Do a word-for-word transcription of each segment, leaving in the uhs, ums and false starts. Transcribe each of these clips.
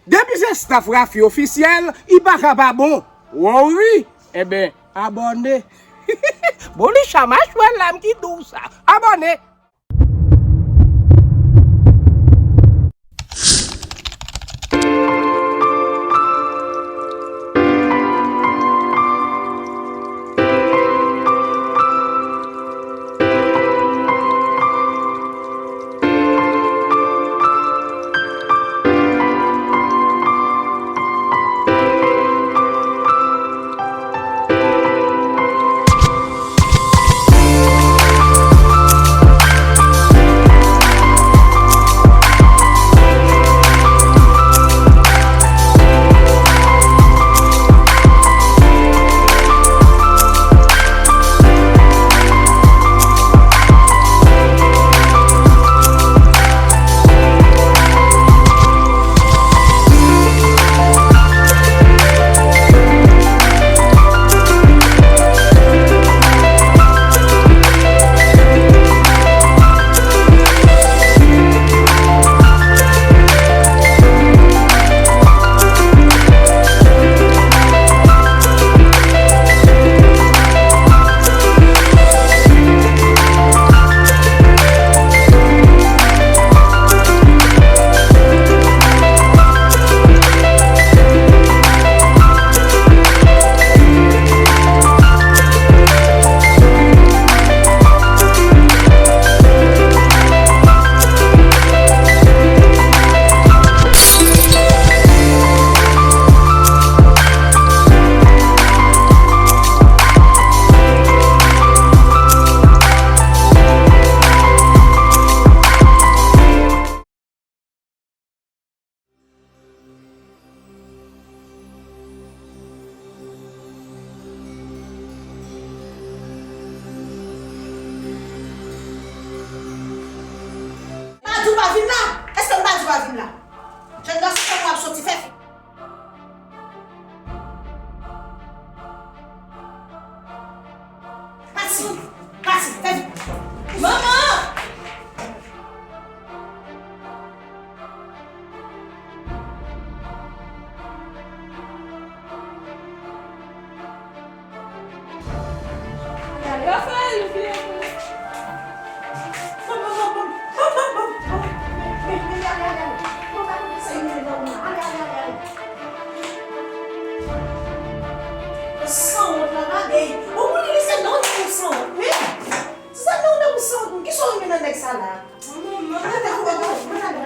Depi se staff Rafi Officiel, li pa ka pa bon. Wori, enben, abòne. Bon, li cha machwè lam ki dous sa. Abòne. Pa di w pa vin la? Èske m pa di w pa vin la? Jèn gason, kòman w ap soti fè fi? Pati! Pati! Fè vit! Manman! Rafael, vye. Sanwont la, gade. Ou konnen li se non, li pou sanwont, wi. Se sa non, li pou sanwont. Kisa w renmen nan nèg sa la? Manman. Gade, gade, gade, gade.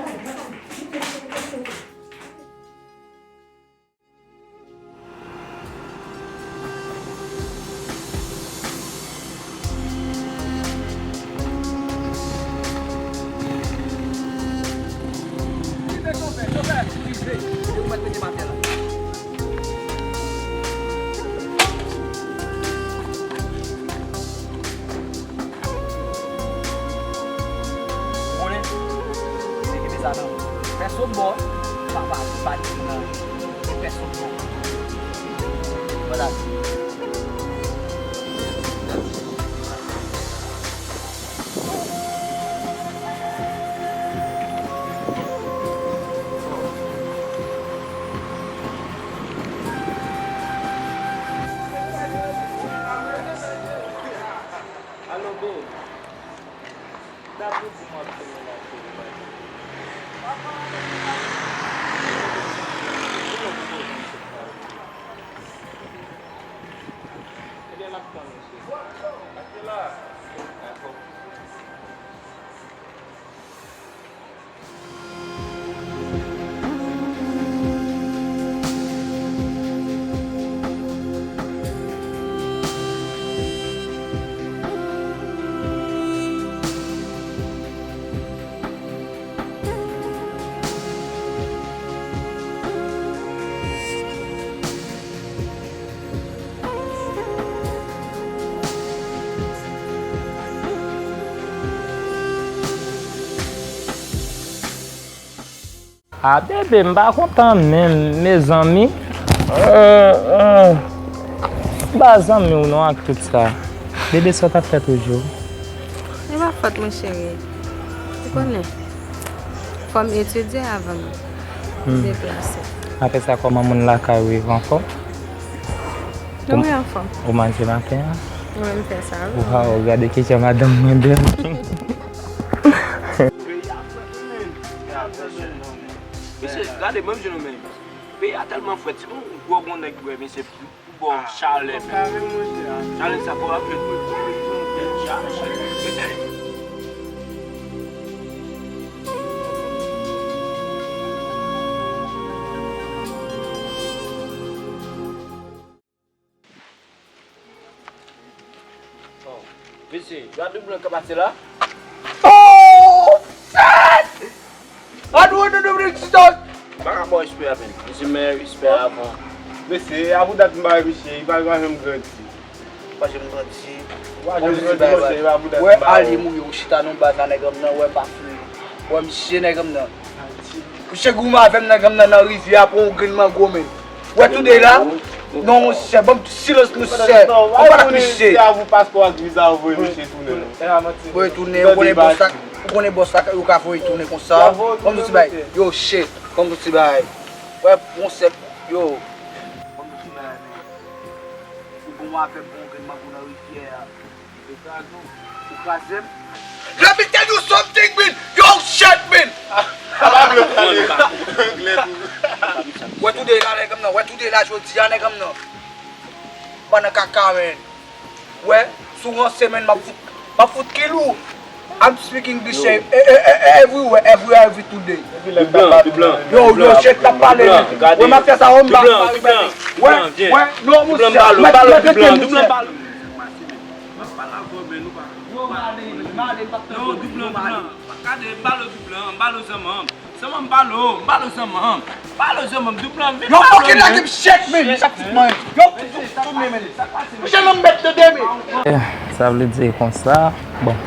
Konnen, se kenbe sa nan men. Fè sot bò, pa, pa, pa di nan. Fè sot bò. Vwala. Alo, babe. Dapre di m w ap tounen nan cheri bandi. Ebyen, m ap tann ou, cheri. Rete la. Dakò. A, bebe, m pa kontan menm, mezanmi. M pa zanmi w non ak tout sa. Bebe, sa w t ap fè toujou? E pa fòt mwen, cheri. Ou konnen, fò m etidye avan m. Deplase. Apre sa, kòman moun lakay ou ye, anfòm? Yo, wi, anfòm. Ou manje maten an? Mwen, m fè sa, wi. Waw, gade kijan madanm mwen bèl. Mesye, gade, menm jan nou menm. Peyi a tèlman frèt, si yon gwo bon nèg bwè, mesye, pou bò chalè, men. Chalè sa, kò ap fè. Oh, mesye, gade doub lan k ap pase la. Oh, shit! Ann wè doub lan ki sot. M pa ka ba w respè a, menn. Mesye, men respè avan. Mesye, a pou dat m ba misye, li pa janm grandi. Pa janm grandi. Wè, alye m ou ye, ou chita nan baz la, nèg an m nan, wè, pa fini. Wè, misye, nèg an m nan. Misye goumen avè m, nèg an m nan, nan rivyè a, pran yon grenn mango, menn. Wè, toude la. Non, monchè, ban m silans, monchè. Ann pa ak misye. Voye tounen, ou konnen bòs la, ou konnen bòs la, yo ka voye tounen konsa. Ban m yon ti bagay. Yo, shit, ban m yon ti bagay. Wè, monchè, yo. Ban m yon ti bagay, menn. Ou bon avè m, pran yon grenn mango nan rivyè a. Ou kraze m. Let me tell you something, man. Yo, shit, man. Wè toude la, nèg an m nan. Wè toude la, jodi a, nèg an m nan. Bann kaka, man. Wè, sou ranse, man, m ap fout, m ap fout kill ou. I'm speaking English e- e- e- everywhere, everywhere, every today. Doub lan, doub lan. Yo, yo, shit, t ap pale. Wè, m ap fè sa, wè, m ba, ba, ba. Wè, wè, non, monchè, m ap fè doub lan, doub lan. M ap pale avè w, men nou pa. Yo, m ale, m ale, m p ap tann. Non, doub lan, doub lan. Gade, m ba l doub lan, m ba l zanmi m. Zanmi m, m ba l, m ba l zanmi m. M ba l zanmi m, doub lan, vin ba l. Yo, fucking lage m shit, man. Sa fout mwen. Yo, tounen, man. Mwen janm mèt tande, man. Eh, sa vle di konsa. Bon.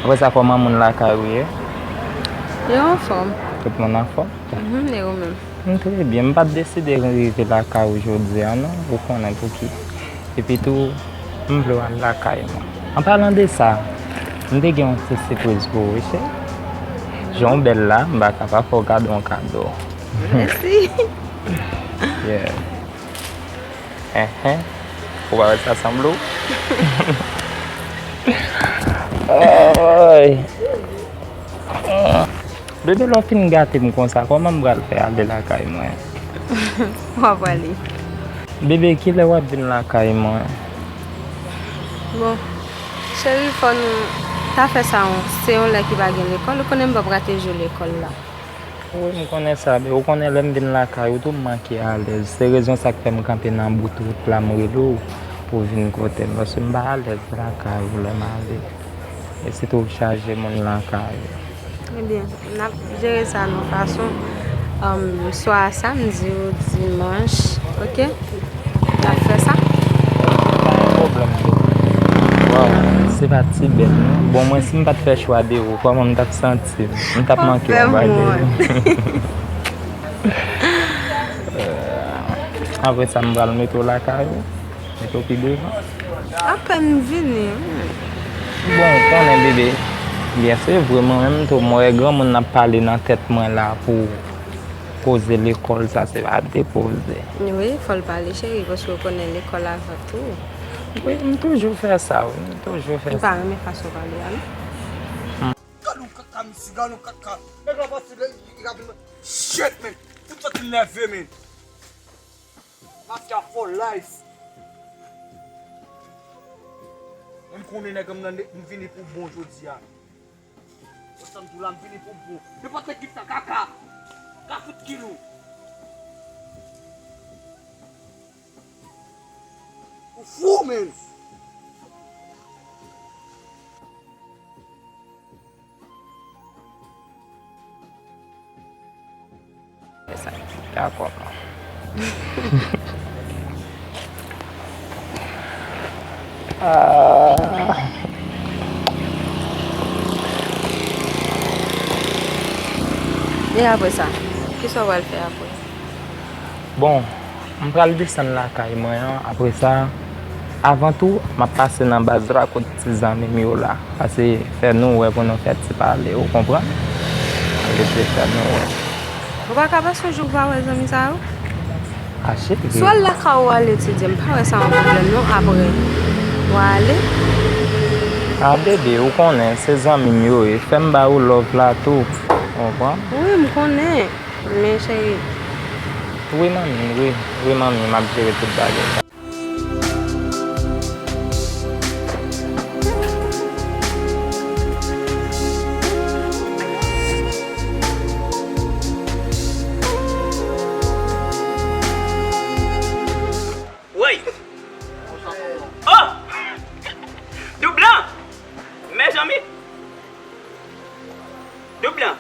Apre sa, kòman moun lakay ou ye? Yo anfòm. Tout moun anfòm? Mhm, e ou menm? M trè byen. M pa t deside rive lakay ou jodi a, non. Ou konnen pou ki. Epi tou, m vle w al lakay mwen. An palan de sa, m te gen yon ti sipriz pou ou, wi, cheri. Jan w bèl la, m pa ka pa fè w kado yon kado. Mèsi. Yeah. Enhen. Ou pa wè sa sanble w? Ay. Bebe, lè w fin gate m konsa, kòman m pral fè ale lakay mwen? W ap ale. Bebe, kilè w ap vin lakay mwen? Bon, cheri, fò nou ta fè sa yon, se yon lè ki pa gen lekòl. Ou konnen m p ap rate jou lekòl la. Wi, m konnen sa, men ou konnen lè m vin lakay ou tou, m manke alèz. Se rezon sa k fè m kanpe nan bout wout la, m rele w pou w vin kote m, paske m pa alèz lakay ou lè m ale. E sitou w chaje moun lakay ou. Ebyen, n ap jere sa nan fason, um, swa samdi ou dimanch, oke? N ap fè sa. Pa gen pwoblèm, bebe. Waw, se pa ti bèt, non. Bon, mwen, si m pa t fè chwa de ou, kòman m t ap santi m? M t ap manke yon bagay. Apre sa, m pral mete w lakay ou. Mete w pi devan. Apèn m vini. Bon, ou konnen, bebe. Byen, se vre, mwen menm tou, mwen wè granmoun ap pale nan tèt mwen la pou koze lekòl, sa se pa de koze. Wi, fò l pale, cheri, paske w konnen lekòl avan tou. Wi, m toujou fè sa, wi, m toujou fè sa. M pa renmen fason w pale a, non. Gad yon kaka, misye, gad yon kaka. Nèg la pase, li, li ka vin. Shit, man. Tout sòt nève, man. Mafya for life. Mwen konnen nèg m nan, m vini pou bon jodi a. Ou sa m di w la, m vini pou bon. Nenpòt nèg ki fè kaka, ka fout kill ou. Ou fou, man. Sa dakò. Ah. E apre sa, kisa w pral fè apre? Bon, m pral desann lakay mwen an. Apre sa, avan tou, m ap pase nan baz la kot ti zanmi m yo la. Pase fè nou wè pou nou fè ti pale, ou konprann? Pase fè nou wè. Ou pa ka pase yon jou ou pa wè zanmi sa yo? A, cheri. Si w al lakay ou al etidye, m pa wè sa yon pwoblèm non, apre w a ale. A, bebe, ou konnen, se zanmi m yo ye. Fè m ba ou love la tou. Ou konprann? Wi, m konnen. Men, cheri. Wi, manmi, wi. Wi, manmi, m ap jere tout bagay. Woy! Oh! Doub lan! Mezanmi! Doub lan!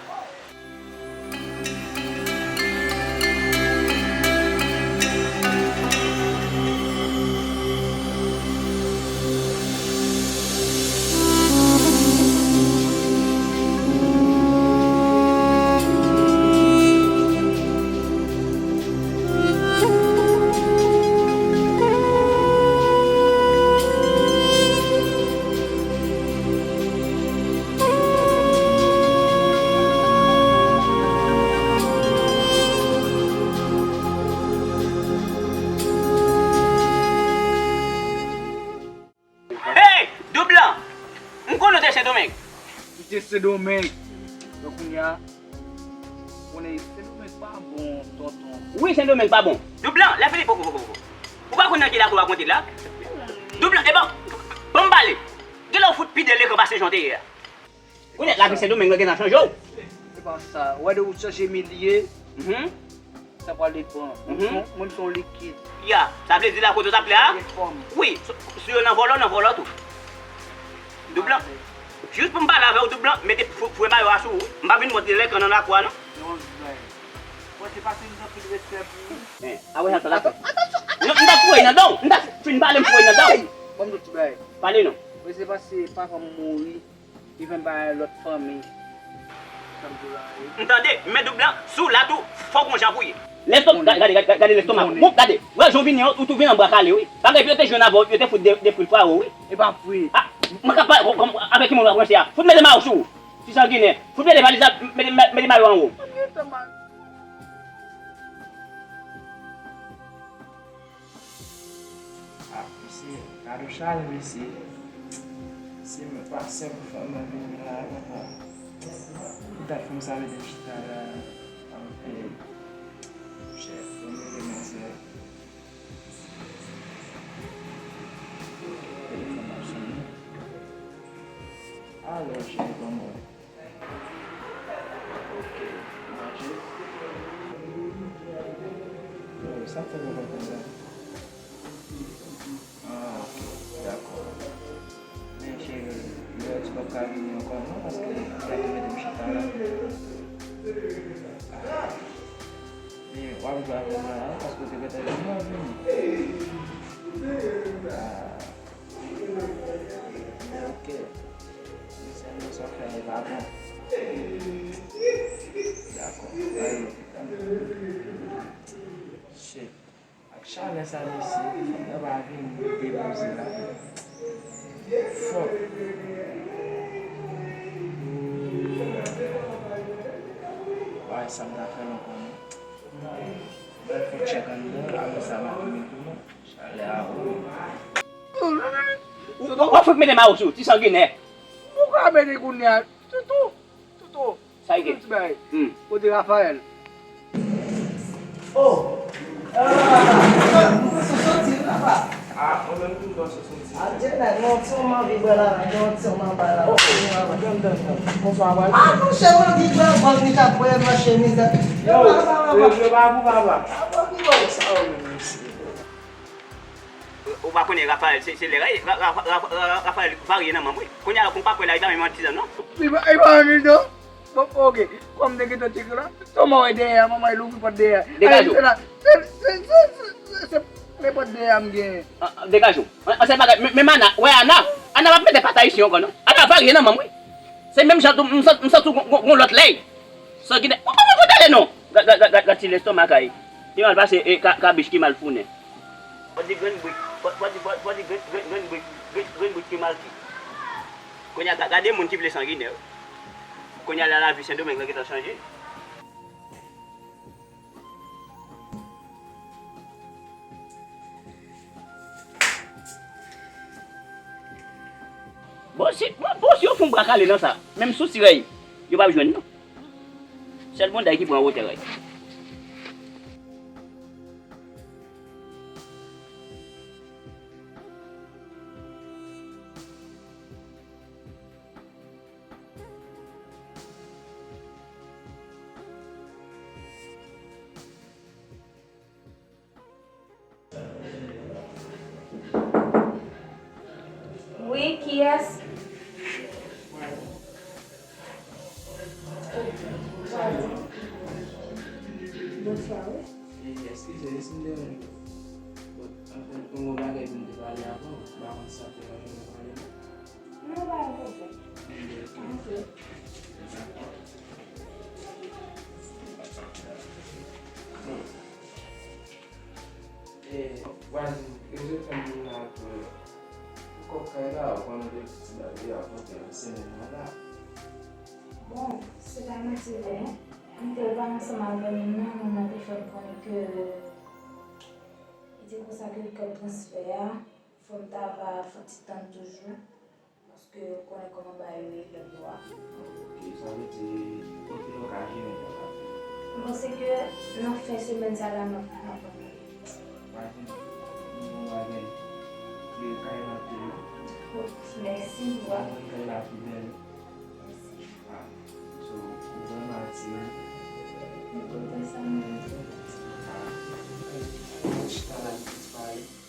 Hey! Doub lan! M konnen w te Sendomeng. M te Sendomeng. Donk, kounye a, konnen Sendomeng pa bon, tonton. Wi, Sendomeng pa bon. Doub lan, lè fini, poko, poko, poko. Ou pa konn nan ki lakou w ap monte la? Doub lan, e bon, ban m pale. Genlè w fout pi de lekan pase jan w te ye a. Kounye a, lavi Sendomeng nan gentan chanje w. Se pa sa. Wè de ou chanje milye, mhm, sa pral depann. Mhm. Mwen, mwen, m se yon likid. Ya, sa vle di la kote w t ap la? Wi, si, si yo nan vòlò, nan vòlò tou. Doub lan. Jis pou m pale avè w, Doub lan, mete fou-, fouye mayo a sou ou. M pa vin monte lekan nan lakou a, non. Mwen, se pase m gen anpil respè pou ou. Hein, a wè sa, sa la fè. Non, m t ap fouye nan dan w. M t ap fin pale, m fouye nan dan w. Ban m di w ti bagay. Pale non. Mwen, se pase papa m mouri. Li fè m bay lòt fanmi. Sa m di w la, wi. M tande, men Doub lan, si w la tou, fò w gon jan pou ye. Lèstoma-, gade, gade, gade, gade lèstomak ou. Bon, gade, wè jan w vini an, ou tou vin an bra kale, wi. Bagay yo te jwenn avè w, yo te fout de, de fri l fraye w, wi. E pa fri. A, mwen ka pale, kòm, avèk ki moun w ap ranse a? Fout mete mayo sou ou. Ti sanginè. Fout mete valiz la, mete, mete mayo anwo. Ah, mesye, kado chale, mesye. Se mwen pa sèl pou fè mwen vini la, papa. Ki dat fanm sa mete m chita la? Anfen, chèf, mwen mete manzè. Telefòn ap sonnen. Alo, chèf, kòman w ye? Ok, manje. Oh, sa k fè w kontan konsa? Ah, ok, dakò. Men cheri, lè w di w p ap ka vini ankò non, paske m t ap mete m chita la. Ah. Men w ap jwe avè mwen la wi, paske w te gentan di m w ap vini. Ah. Ok. Men sèlman sa w fè a, e pa bon. Dakò. Al lopital. Shit. Ak chalè sa, mesye, fanm nan pa vini depoze la. Fòk. Bagay sa m ta fè l ankò non. Mwen fè tchèk anndan, apre sa m ap vini tou non. Chalè a ou. W ap fouti mete mayo sou, ti sanginè. Ou ka mete kounye a. Toutou. Toutou. Sa ki gen? Ti bagay. Hmm. Kote Raphaël? Oh. Ah, mwen menm tou, m panse se yon ti. Adye nèg, non, ti yon manvi bwè la, non, ti yon manba la. Oh. Bonswa, bonswa. Ah, monchè, manvi bwè, bann li t ap bwè nan chemiz la. Yo, yo, yo, pa pou papa. Ah, bon, ki bon. Sa yo menm, mesye. Ou pa konnen Raphaël, se, se lè, Ra-, Ra-, Ra-, Ra-, Ra-, Raphaël varye nan manm, wi. Kounye a la, kon pa kwè la, li pa menm an tizan, non. Li pa, li pa menm non. Bon, ok. Kòm te gentan tcheke la, sèlman wè dèyè a, manman, li ouvri pòt dèyè a. Degaje w. Se la, se, se, se, se, se, se, se pòt dèyè a m genyen. Ah, ah, degaje w. An, an, se bagay, men, men Ana, wè Ana. Ana p ap mete patay isi ankò, non. Ana varye nan manm, wi. Se menm jan tou, m santi, m santi w gon, gon, gon lòt lèy. Sanginè. Ou pa konn fout ale non. Gad, gad, gad, gad, gad ti lestomak a li. Li mal pase, e, ka, kabich ki mal founen. Fò di grenn brik, fò, fò di, fò, fò di grenn, grenn, grenn brik, grenn, grenn brik ki mal ki. Kounye a, ga-, gade moun ki vle sanginè. Kounye a la, lavi Sendomeng nan gentan chanje. Bon, si, bon, bon, si yo fè yon bra kale nan sa, menm sou ti rèy, yo p ap jwenn, non. Sèl Bonday ki pran wotè rèy. Wi, kiyès? Bonswa, wi. Eskize, si m deranje w. Bon, anfen, mwen gen yon bagay pou m te pale avè w, m pa konn si w ap deranje m nan pale la. Non, pa gen pwoblèm. Ok. Dakò. Bon. E, vwazin, rezon fè m vin la pou, pou kòb kay la, ou konnen depi ti bagay ap monte nan semèn nan la. Bon, se pa manti vre, non. M te pale ansanm avè moun nan, moun nan te fè m konnen ke li te konsa ke kòb transfè a, fò m ta va fè ti tann toujou. Paske ou konnen kòman bagay yo ye lòt bò a. Ok, sa vle di, kote nou ka jere bagay la? Bon, se ke nan fen semèn sa la, m ap, m ap. Vwazin, nou bagay, kle kay la tou, non? Oh, mèsi, wa. Mwen kay la pi bèl. Mèsi. Ah, so, ou vrèman atire m. Ou konprann sa m vle di? Ah, chita la, disparèt.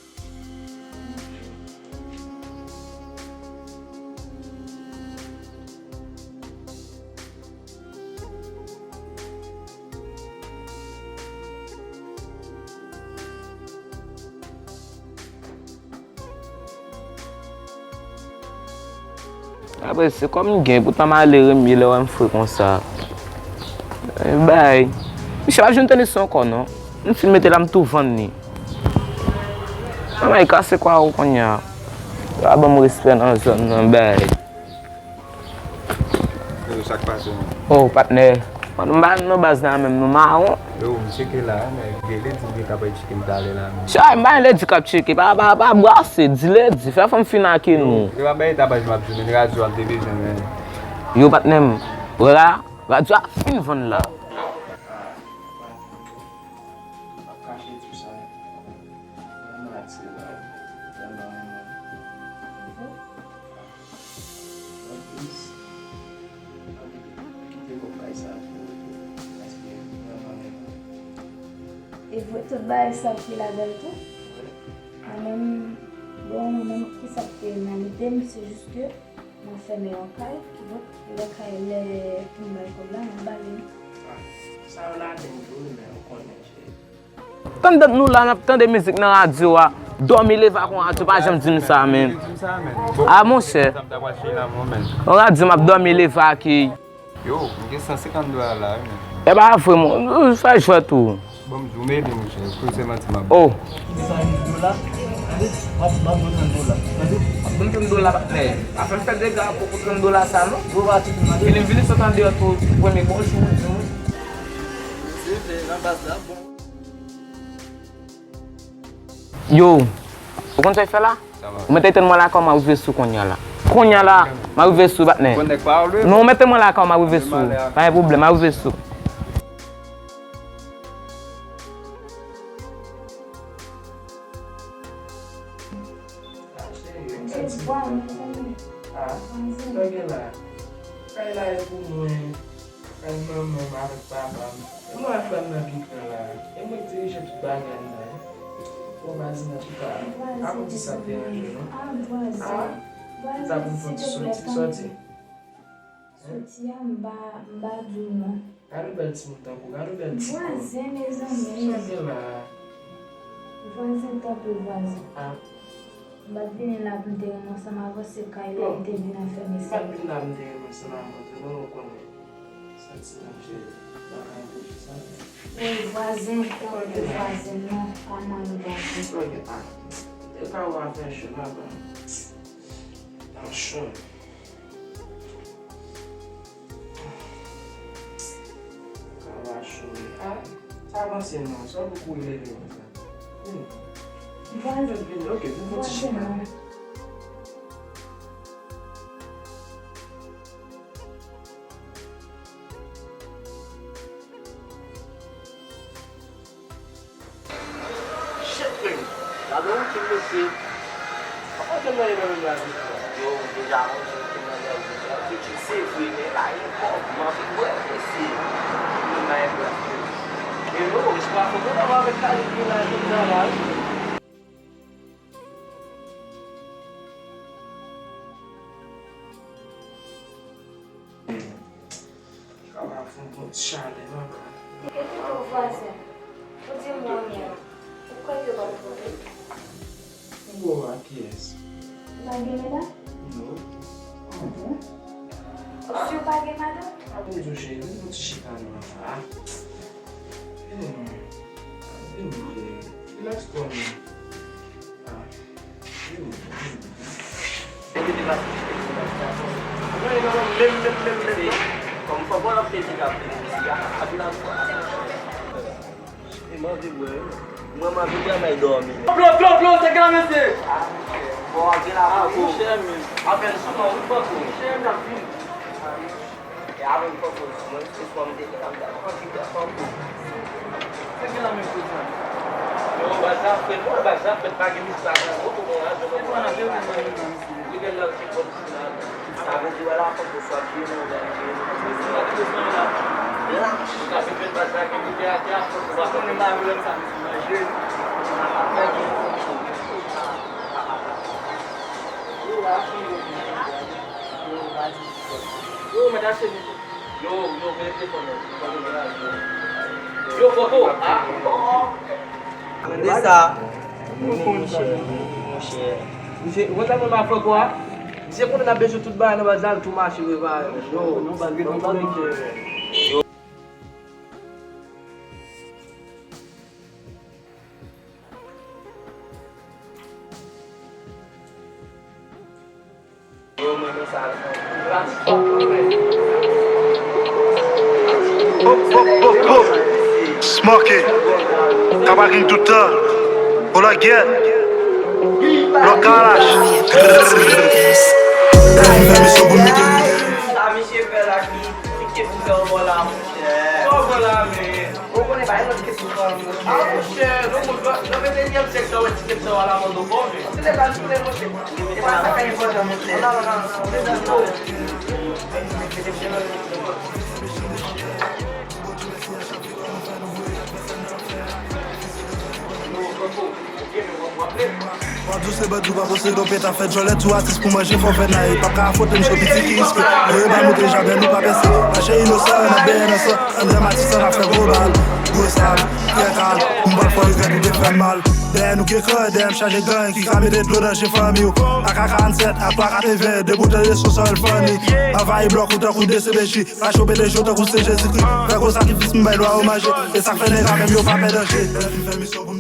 Apre, se kòm m gen, poutan malere m ye lè w wè m fre konsa. E bay. Misye pa jwenn tande sa ankò, non. M fin mete la, m tou vann li. Manman, e kase kwa ou kounye a. Yo pa ban m respè nan zòn nan, bay. Yo, sa k pase, man? Oh, patnè. Mwen, m pa nan baz la menm, nou mawon. Yo, m tcheke la, men gen ledi m gen k ap al tcheke m talè la, men. Chay, m pa gen ledi k ap tcheke, pa, pa, pa brase, di ledi, fè fanm fin ak nou. Yo, se pa bay tabaj m ap jwe, men radyo a m te bezwen, men. Yo, patnè m, wè la, radyo a fin vann la. M ap kache tou sa. Vrèman atire la, vrèman, vrèman. Anplis, anplis, kite kòb bagay sa pou ou tou, paske vrèman renmen. E vre, tout bagay sa ki ladan l tou? Wi. Mwen menm, bon, mwen menm, kisa k te nan lide m, se jis ke mwen fèmen yon kay, kidonk, lè kay, lè pou m bay kòb la, mwen ba li. Ah, sa yo ladan l tou, wi, men ou konnen, cheri. Pandan nou la, n ap tande mizik nan radyo a, dòmi leve ak yon radyo pa janm di m sa, men. Ah, monchè. Yon radyo m ap dòmi leve ak li. Yo, m gen san senkant dola la, wi, men. E pa vre, mon, ou fè jwèt ou. Bon, m di w, m ede, monchè. Kou se manti m ap. Oh. M gen san dola. Tande, m ap, m ap ban w trant dola. Tande, m ap ban w trant dola, patnè. Afè m fè dega pou, pou trant dola sa, non. Vini, vini sot andeyò tou, premye bonjou, di mwen. Se vre, nan baz la, bon. Yo, ou konn sa y fè la? Ou mete tann mwen la, kòman m rive sou kounye a la? Kounye a la, m rive sou, patnè. Non, ou mete mwen la, kòman m rive sou? Pa gen pwoblèm, m rive sou. Ah, sa gen la? Kay la e pou mwen. Kay manman m avèk papa m. E mwen ak frè m nan pi gran la. E mwen k dirije tout bagay anndan, wi. Bon, vwazin, antouka, pa pou di sa k deranje w, non. Ah, vwazin. Ah, vwazin, sa pou m fè ti soti, soti. Soti a, m pa, m pa di w non. Gade yon bèl timoun tankou, gade yon bèl ti kò. Vwazin, mezanmi. Sa gen la? Vwazin, tanpri, vwazin. Ah. M pa t vini la pou m te renmen ansanm avè w, se kay la m te vin anfèmen sa. M pa t vin la pou m te renmen ansanm avè w, non, ou konnen. Santiman, cheri, m pa ka anpeche sa. Wi, vwazin, tanpri, vwazin, non, pa mal, vwazin. Ok, ah. E ka ou a fè cho la, ba. Nan cho. Kaba cho wi. Ah, sa avanse non, sa w pou kouri leve konsa. Vin. Vin, vin, vin. Ok, vin fè ti chita. Vwazin. Gade yon ti mesye. Papa te nan menm la viktwa. Yo, deja konn se te nan menm la viktwa. Pitit se vre, men la gen kòb, m anvi wè mesye. Menm la gen kòb. E yo, espwa fò konn ap avèk kalik li la, jodi a la, wi. Kaba fon bon ti chalè, non? Ekouté, vwazen, ou di m ou renmen l, ou kwè ke w ap twonpe? Bon, a kiyès? Ou pa gen medam? Non. Ah bon? Ou si w pa gen madanm? A bon, di w cheri, vin nou ti chita nou anba la. Vini non. Vini, cheri. Rilaks kò nou. Ah. Vini, vini. Kòm fò bon ap te di k ap vini isi a, ap vin ak fò. E m anvi bwè, wi. Mwen, m anvi bwè, m al dòmi. Dlo, dlo, dlo, se gran mesye. Ah, monchè. Bon, antre la, ah, monchè, men. Apèl sou mwen, wi, Franco. Monchè, m ap vin. E avan m pran poz mwen, se fò m te gen, m t ap anvi bwè Franco. Se gen nan men poz la. Yo, baz la fèt, bon, baz la fèt, pa gen mizik la, bon, tout moun la, tout moun la. Li gen nan ti kòb la. Sa vle di, wè la, Franco swa vye, non, vye, vye. Lach. Ou ka vin fèt baz la, gen bouke atè a, Franco pa konnen. Mwen, m pa vle sa, misye manje. Yo, mwen ta se Yo, yo, veye telefòn nan. Yo, Franco, ah, oh. Tande sa. Monchè, monchè. Misye, ou konn sa mwen ba Franco a? Misye konnen n ap bezwen tout bagay nan baz la, l tou mache prepare. Yo, nou baz gen yon barbecue. Yo. Hop, hop, hop, hop. Smoke. Kabakin tout tan. Pou la gèt. Lòk kalach. Sa misye fè la ki, ki te pou fè w bò la, monchè. Sa w bò la, men. Ou konnen pa gen lòt kesyon. Ah, monchè, nou, nou, nan ventenyèm syèk sa, wè ti kèk sa, wè la mòd ou bon, men. Ou te deja jure, monchè. E pa sa k enpòtan, monchè. Wadou se bòdou pa posede w peta fèt jòlè tou atis pou manje fò fè naye p ap ka afwonte m sou piti ki riske. Voye bal moute jaden nou pa pèse. Mache inosan n ap benyen nan san. Anndan matisan n ap fè gwo bal. Gwo sab, trè kal. M pa fò regrèt ou te fè m mal. Dèyè nou gen kran, dèyè m chaje gang ki ka mete dlo nan je fanmi w. A K karannsèt ak twa katreven, de bouton de sou sòl fanni. Anvayi blòk ou tankou de C B J. Ka chope de jou tankou se Jezikri. Fè gwo sakrifis m bay lwa omaje. E sa k fè nèg avè m yo pa pè danje. Lè fin fè misyon